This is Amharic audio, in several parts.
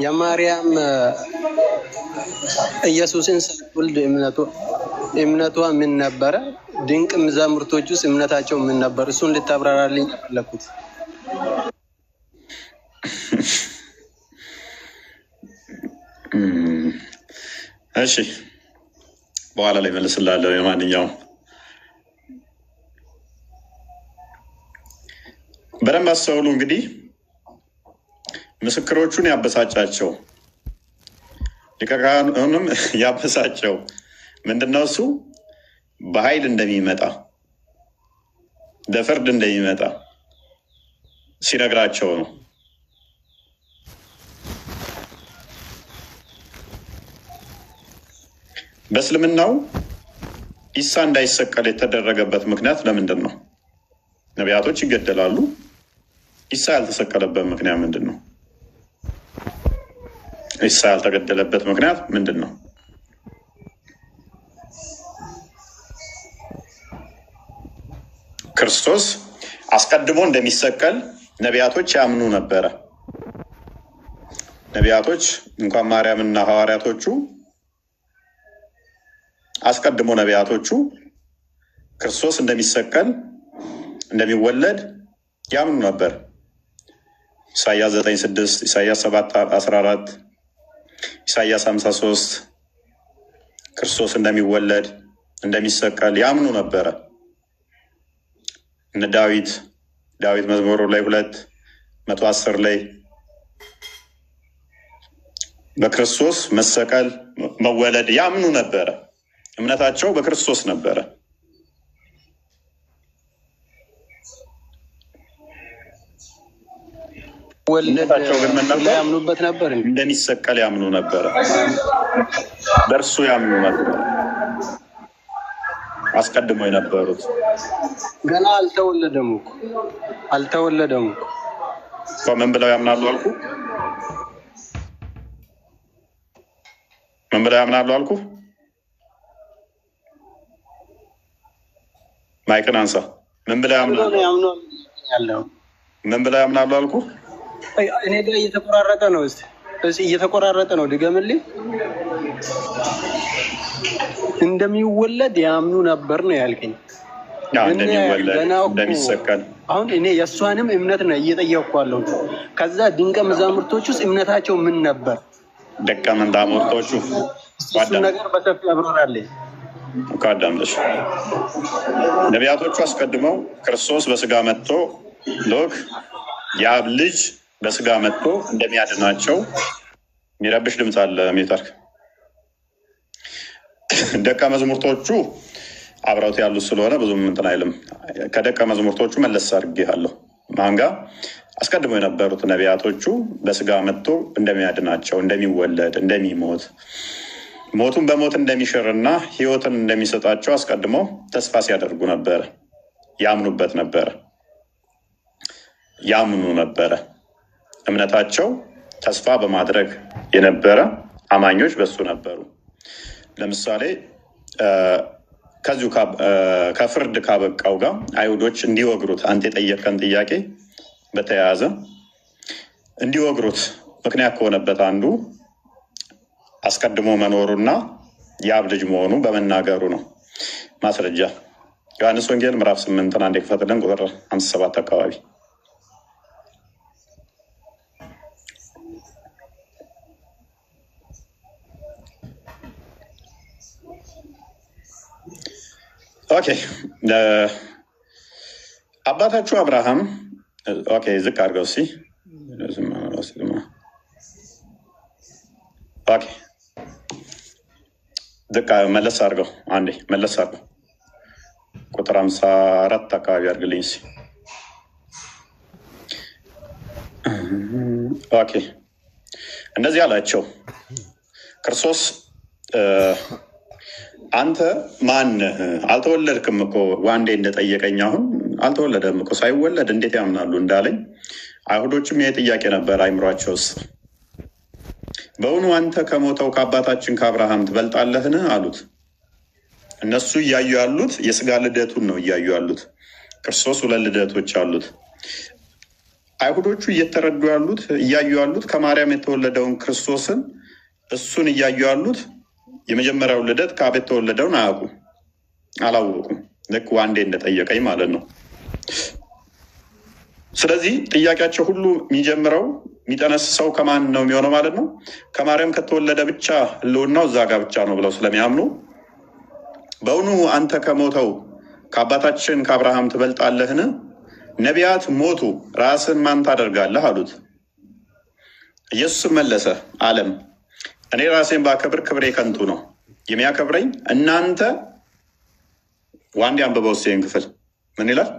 የማርያም ኢየሱስን ሳትወልድ እምነቷ ምን ነበረ? ድንቅ መዛሙርቶች ውስጥ እምነታቸው ምን ነበር? እሱን ልታብራራልኝ የፈለኩት። እሺ፣ በኋላ ላይ መልስላለሁ። የማንኛውም በደንብ አስተውሉ። እንግዲህ ምስክሮቹን ያበሳጫቸው ሊቀ ካህኑንም ያበሳጨው ምንድነው? እሱ በኃይል እንደሚመጣ ለፍርድ እንደሚመጣ ሲነግራቸው ነው። በእስልምናው ኢሳ እንዳይሰቀል የተደረገበት ምክንያት ለምንድን ነው? ነቢያቶች ይገደላሉ። ኢሳ ያልተሰቀለበት ምክንያት ምንድን ነው? ኢሳ ያልተገደለበት ምክንያት ምንድን ነው? ክርስቶስ አስቀድሞ እንደሚሰቀል ነቢያቶች ያምኑ ነበረ። ነቢያቶች እንኳን ማርያምና ሐዋርያቶቹ አስቀድሞ ነቢያቶቹ ክርስቶስ እንደሚሰቀል እንደሚወለድ ያምኑ ነበር። ኢሳያስ 9:6፣ ኢሳያስ 7:14፣ ኢሳያስ 53 ክርስቶስ እንደሚወለድ እንደሚሰቀል ያምኑ ነበረ። እነ ዳዊት መዝሙሩ ላይ 2 110 ላይ በክርስቶስ መሰቀል መወለድ ያምኑ ነበረ። እምነታቸው በክርስቶስ ነበረ። ወለድ እምነታቸው ግን ምን ነበር? ያምኑበት ነበር እንዴ? እንደሚሰቀል ያምኑ ነበረ። በእርሱ ያምኑ ነበረ። አስቀድሞ የነበሩት ገና አልተወለደም እኮ አልተወለደም እኮ። ምን ብለው ያምናሉ አልኩ? ምን ብለው ያምናሉ አልኩ? ማይክን አንሳ። ምን ብለው ያምናሉ? ያምኑ ያለው ምን ብለው ያምናሉ አልኩ? እኔ ጋር እየተቆራረጠ ነው። እስኪ እስኪ እየተቆራረጠ ነው፣ ድገምልኝ። እንደሚወለድ ያምኑ ነበር ነው ያልከኝ። ያ ግን እንደሚወለድ ገና እኮ እንደሚሰቀል አሁን እኔ የእሷንም እምነት ነው እየጠየቅኩ ያለሁት። ከዛ ድንቀ መዛሙርቶች ውስጥ እምነታቸው ምን ነበር? ደቀ መዛሙርቶቹ እሱን ነገር በሰፊ አብራራልኝ። ካዳምጠሽ ነቢያቶቹ አስቀድመው ክርስቶስ በስጋ መጥቶ ሎክ የአብ ልጅ በስጋ መጥቶ እንደሚያድናቸው። የሚረብሽ ድምፅ አለ ሜታርክ። ደቀ መዝሙርቶቹ አብረውት ያሉት ስለሆነ ብዙም እንትን አይልም። ከደቀ መዝሙርቶቹ መለስ አድርጌሃለሁ። ማንጋ አስቀድመው የነበሩት ነቢያቶቹ በስጋ መጥቶ እንደሚያድናቸው፣ እንደሚወለድ፣ እንደሚሞት፣ ሞቱን በሞት እንደሚሽርና ሕይወትን እንደሚሰጣቸው አስቀድሞ ተስፋ ሲያደርጉ ነበረ። ያምኑበት ነበረ። ያምኑ ነበረ። እምነታቸው ተስፋ በማድረግ የነበረ አማኞች በሱ ነበሩ። ለምሳሌ ከዚሁ ከፍርድ ካበቃው ጋር አይሁዶች እንዲወግሩት አንተ የጠየቀን ጥያቄ በተያያዘ እንዲወግሩት ምክንያት ከሆነበት አንዱ አስቀድሞ መኖሩና የአብ ልጅ መሆኑ በመናገሩ ነው። ማስረጃ ዮሐንስ ወንጌል ምዕራፍ 8ን አንድ ክፈትልን፣ ቁጥር 57 አካባቢ። Okay፣ አባታችሁ አብርሃም። Okay፣ ዝቅ አድርገው እስኪ። Okay፣ ዝቅ መለስ አድርገው፣ አንዴ መለስ አድርገው፣ ቁጥር 54 አካባቢ አድርግልኝ እስኪ። Okay፣ እንደዚህ አላቸው ክርስቶስ፣ አንተ ማነህ? አልተወለድክም እኮ ዋንዴ እንደጠየቀኝ አሁን አልተወለደም እኮ ሳይወለድ እንዴት ያምናሉ እንዳለኝ አይሁዶችም ይሄ ጥያቄ ነበር አይምሯቸው ውስጥ። በውኑ አንተ ከሞተው ከአባታችን ከአብርሃም ትበልጣለህን? አሉት። እነሱ እያዩ ያሉት የስጋ ልደቱን ነው እያዩ ያሉት። ክርስቶስ ሁለት ልደቶች አሉት። አይሁዶቹ እየተረዱ ያሉት እያዩ ያሉት ከማርያም የተወለደውን ክርስቶስን እሱን እያዩ ያሉት የመጀመሪያው ልደት ከአብ የተወለደውን አያውቁም፣ አላወቁም። ልክ ዋንዴ እንደጠየቀኝ ማለት ነው። ስለዚህ ጥያቄያቸው ሁሉ የሚጀምረው የሚጠነስሰው ከማን ነው የሚሆነው ማለት ነው? ከማርያም ከተወለደ ብቻ ህልውናው እዛ ጋር ብቻ ነው ብለው ስለሚያምኑ በእውኑ አንተ ከሞተው ከአባታችን ከአብርሃም ትበልጣለህን? ነቢያት ሞቱ፣ ራስን ማን ታደርጋለህ አሉት። ኢየሱስም መለሰ አለም እኔ ራሴን ባከብር ክብሬ ከንቱ ነው፣ የሚያከብረኝ እናንተ። ዋንዴ አንብበው እስኪ ይህን ክፍል ምን ይላል?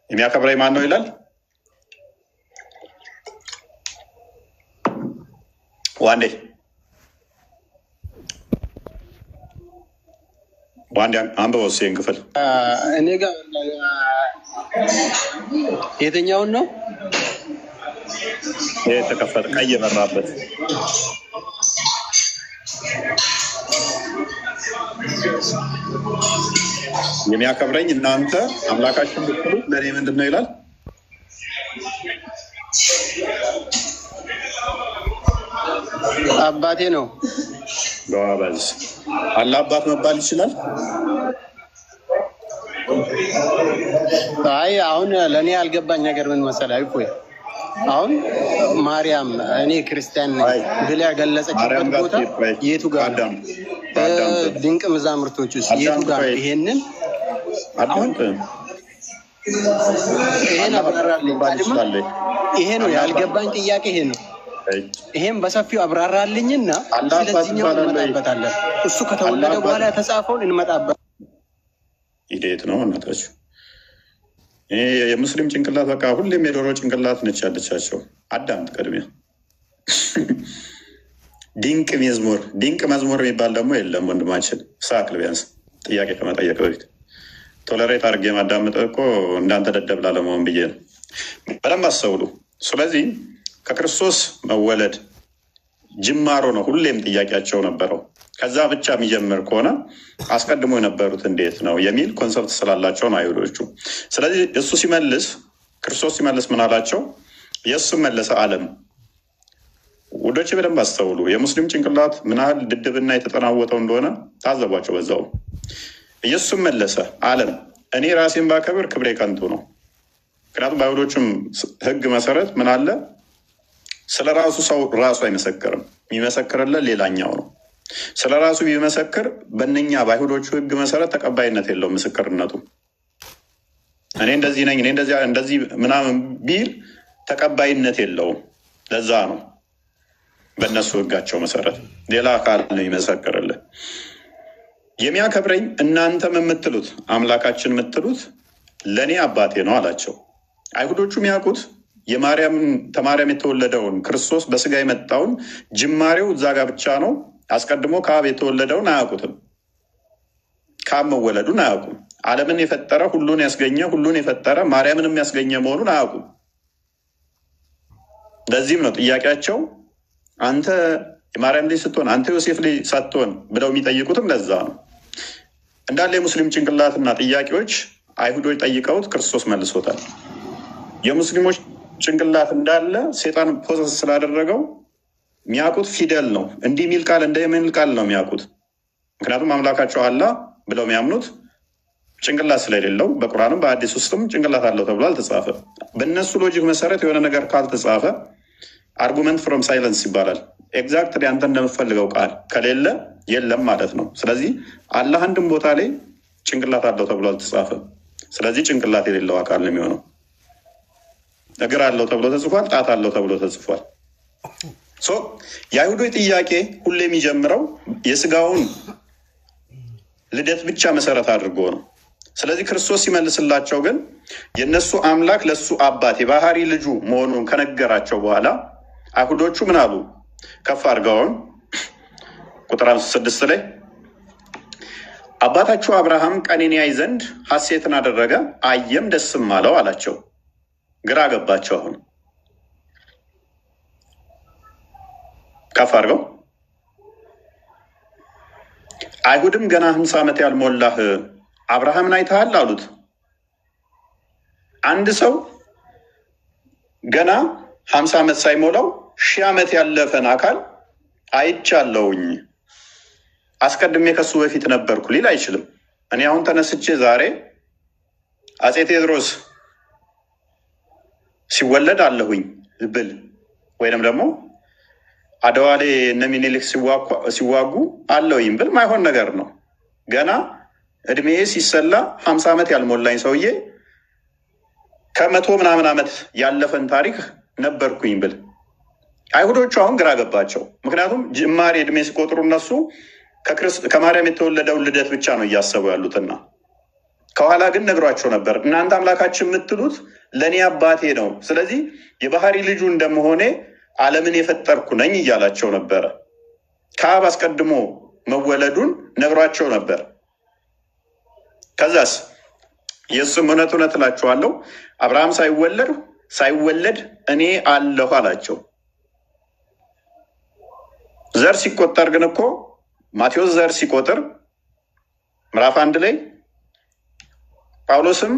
የሚያከብረኝ ማን ነው ይላል? ዋንዴ ዋንዴ አንብበው እስኪ ይህን ክፍል። እኔ ጋር የትኛውን ነው? ይሄ የተከፈተ ቀይ የበራበት። የሚያከብረኝ እናንተ አምላካችን ብትሉ ለእኔ ምንድን ነው ይላል? አባቴ ነው። ጎበዝ። አላህ አባት መባል ይችላል? አይ አሁን ለእኔ ያልገባኝ ነገር ምን መሰለህ? እፎይ፣ አሁን ማርያም እኔ ክርስቲያን ነኝ አይ ብላ የገለጸችበት ማርያም ጋር ቦታ ትሄድ። ቆይ የቱ ጋር ነው? አዳምጥ፣ አዳምጥ፣ ድንቅ መዛሙርቶች ውስጥ የቱ አዳምጥ፣ ጋር ነው? ቆይ ይሄንን አሁን አዳምጥ። ይሄን አላህ አባት አብራራልኝ መባል ባልማ ይችላል? ይሄ ነው አላህ አባት ያልገባኝ ጥያቄ፣ ይሄ ነው። ቆይ፣ ይሄን በሰፊው አብራራልኝና አላህ አባት ስለዚህኛው ይባላል ወይ? እንመጣበታለን። እሱ አላህ ከተወለደ አባት በኋላ የተጻፈውን እንመጣበት። ኢዴት ነው እናታችሁ። ይሄ የሙስሊም ጭንቅላት በቃ ሁሌም የዶሮ ጭንቅላት ነች ያለቻቸው። አዳምጥ ቅድሚያ። ድንቅ መዝሙር ድንቅ መዝሙር የሚባል ደግሞ የለም ወንድማችን። ሳክል ቢያንስ ጥያቄ ከመጠየቅ በፊት tolerate አድርጌ ማዳመጥ እኮ እንዳንተ ደደብ ላለመሆን ብዬ ነው። በደንብ አስተውሉ። ስለዚህ ከክርስቶስ መወለድ ጅማሮ ነው ሁሌም ጥያቄያቸው ነበረው። ከዛ ብቻ የሚጀምር ከሆነ አስቀድሞ የነበሩት እንዴት ነው የሚል concept ስላላቸው ነው አይሁዶቹ። ስለዚህ እሱ ሲመልስ፣ ክርስቶስ ሲመልስ ምን አላቸው? ኢየሱስ መለሰ አለም። ውዶች በደንብ አስተውሉ። የሙስሊም ጭንቅላት ምን ያህል ድድብና የተጠናወተው እንደሆነ ታዘቧቸው። በዛው ኢየሱስም መለሰ አለም እኔ ራሴን ባከብር ክብሬ ከንቱ ነው። ምክንያቱም በአይሁዶችም ሕግ መሰረት ምን አለ? ስለ ራሱ ሰው ራሱ አይመሰክርም፣ የሚመሰክርለት ሌላኛው ነው። ስለ ራሱ ቢመሰክር በእነኛ በአይሁዶቹ ሕግ መሰረት ተቀባይነት የለውም ምስክርነቱ። እኔ እንደዚህ ነኝ፣ እኔ እንደዚህ እንደዚህ ምናምን ቢል ተቀባይነት የለውም። ለዛ ነው በእነሱ ሕጋቸው መሰረት ሌላ አካል ነው የሚመሰክርልህ። የሚያከብረኝ እናንተም የምትሉት አምላካችን የምትሉት ለእኔ አባቴ ነው አላቸው። አይሁዶቹ የሚያውቁት ተማርያም የተወለደውን ክርስቶስ በስጋ የመጣውን ጅማሬው እዛ ጋ ብቻ ነው። አስቀድሞ ከአብ የተወለደውን አያውቁትም። ከአብ መወለዱን አያውቁም። ዓለምን የፈጠረ፣ ሁሉን ያስገኘ፣ ሁሉን የፈጠረ፣ ማርያምንም ያስገኘ መሆኑን አያውቁም። ለዚህም ነው ጥያቄያቸው አንተ የማርያም ልጅ ስትሆን፣ አንተ ዮሴፍ ልጅ ሳትሆን ብለው የሚጠይቁትም ለዛ ነው። እንዳለ የሙስሊም ጭንቅላትና ጥያቄዎች አይሁዶች ጠይቀውት ክርስቶስ መልሶታል። የሙስሊሞች ጭንቅላት እንዳለ ሴጣን possess ስላደረገው የሚያውቁት ፊደል ነው። እንዲህ የሚል ቃል እንደ የሚል ቃል ነው የሚያውቁት። ምክንያቱም አምላካቸው አላህ ብለው የሚያምኑት ጭንቅላት ስለሌለው በቁርአንም በሐዲስ ውስጥም ጭንቅላት አለው ተብሎ አልተጻፈ። በእነሱ logic መሰረት የሆነ ነገር ካልተጻፈ argument from silence ይባላል። Exactly አንተ እንደምፈልገው ቃል ከሌለ የለም ማለት ነው። ስለዚህ አላህ አንድም ቦታ ላይ ጭንቅላት አለው ተብሎ አልተጻፈም። ስለዚህ ጭንቅላት የሌለው አካል ነው የሚሆነው። እግር አለው ተብሎ ተጽፏል። ጣት አለው ተብሎ ተጽፏል። So የአይሁዶች ጥያቄ ሁሌ የሚጀምረው የስጋውን ልደት ብቻ መሰረት አድርጎ ነው። ስለዚህ ክርስቶስ ሲመልስላቸው ግን የእነሱ አምላክ ለእሱ አባት የባህሪ ልጁ መሆኑን ከነገራቸው በኋላ አይሁዶቹ ምን አሉ? ከፍ አድርገውን ቁጥር 56 ላይ አባታችሁ አብርሃም ቀኔን ያይ ዘንድ ሐሴትን አደረገ፣ አየም ደስም አለው አላቸው። ግራ ገባቸው። አሁን ከፍ አድርገው አይሁድም ገና 50 ዓመት ያልሞላህ አብርሃምን አይተሃል አሉት። አንድ ሰው ገና 50 ዓመት ሳይሞላው 1000 ዓመት ያለፈን አካል አይቻለውኝ፣ አስቀድሜ ከሱ በፊት ነበርኩ ሊል አይችልም። እኔ አሁን ተነስቼ ዛሬ አፄ ቴዎድሮስ ሲወለድ አለሁኝ ብል ወይንም ደግሞ አድዋ ላይ እነ ሚኒሊክ ሲዋጉ አለሁኝ ብል ማይሆን ነገር ነው። ገና እድሜ ሲሰላ 50 ዓመት ያልሞላኝ ሰውዬ ከመቶ ምናምን ዓመት ያለፈን ታሪክ ነበርኩኝ ብል፣ አይሁዶቹ አሁን ግራ ገባቸው። ምክንያቱም ጅማሬ እድሜ ሲቆጥሩ እነሱ ከማርያም የተወለደውን ልደት ብቻ ነው እያሰቡ ያሉትና ከኋላ ግን ነግሯቸው ነበር። እናንተ አምላካችን የምትሉት ለእኔ አባቴ ነው፣ ስለዚህ የባህሪ ልጁ እንደመሆኔ ዓለምን የፈጠርኩ ነኝ እያላቸው ነበረ። ከአብ አስቀድሞ መወለዱን ነግሯቸው ነበር። ከዛስ ኢየሱስም እውነት እውነት እላችኋለሁ አብርሃም ሳይወለድ እኔ አለሁ አላቸው። ዘር ሲቆጠር ግን እኮ ማቴዎስ ዘር ሲቆጥር ምዕራፍ 1 ላይ ጳውሎስም